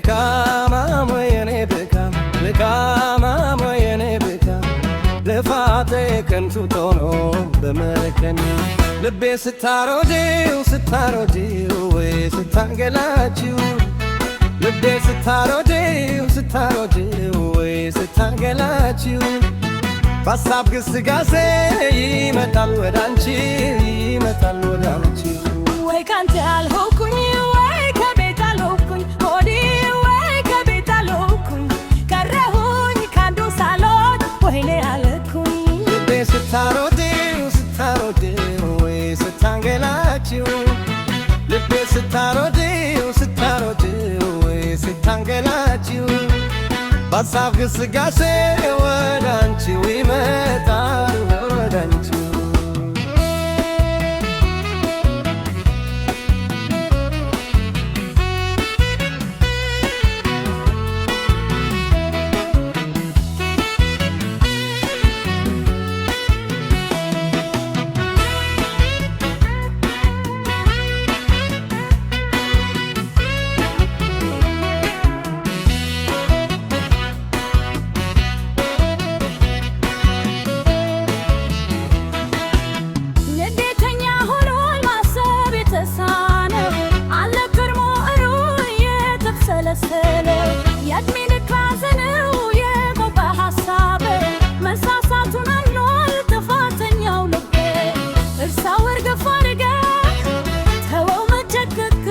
ድካም ወየኔ ድካም፣ ድካም ወየኔ ድካም፣ ልፋቴ ከንቱ ሆኖ በመከን። ልቤ ስታሮጂው ስታሮጂው ወይ ስታንገላቺው፣ ልቤ ስታሮጂው ስታሮጂው ወይ ስታንገላቺው፣ በሀሳብ ግስጋሴ ይመጣል ወዳንቺ፣ ይመጣል ወዳንቺ። ወይ ካንተ አልሆንኩኝ፣ ወይ ከቤት አልሆንኩኝ ሆዲ፣ ወይ ከቤት አልሆንኩኝ ቀረሁኝ ከአንዱ ሳልሆን፣ ወይኔ አልኩኝ። ልቤ ስታሮጂው ስታሮጂው ወይ ስታንገላቺው፣ ልቤ ስታሮጂው ስታሮጂው ወይ ስታንገላቺው፣ በሀሳብ ግስጋሴ ወዳንቺው ይመጣል ወዳንቺው። ንዴተኛ ሆኗል ማሰብ የተሳነው፣ አለ ከርሞ እሩ የተብሰለሰለ፣ የእድሜ ልክ ሐዘነው የጎባ ሐሳብ፣ መሳሳቱን አምኗል ጥፋተኛው ልቤ። እርሳው፣ እርግፍ አድርገህ ተወው መቸከክ፣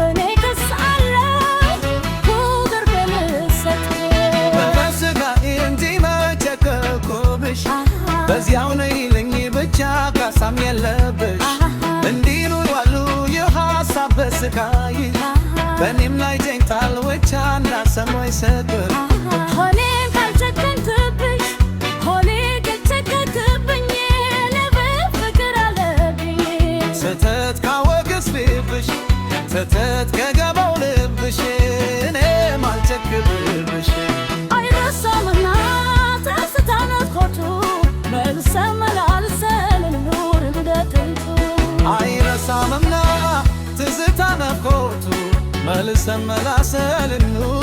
እኔ ክሳለሁ ክብር በልሰጥ። በስጋዬ እንጂ መቸከኩብሽ፣ በዚያው ነይልኝ ብቻ ካሳም የለብሽ። እንዲህ ኑሯሉ የሐሳብ በስቃይ፣ በእኔም ላይ ጀኝታል ብቻ እንዳሰማኝ ስቅር። ሆኔን ካልጨከንክብኝ፣ ሆኔ ካልጨከንክብኝ ልብ ፍቅር አለብኝ። ስህተት ካወቅስ ልብሽ፣ ስህተት ከገባው ልብሽ፣ እኔም አልቸክብብሽ። አይረሳምና ትዝታ ናፍቆቱ፣ መልሰን መላልሰን እንኑር እንደ ጥንቱ። አይረሳምና ትዝታ ናፍቆቱ፣ መልሰን መላሰል እንኑር።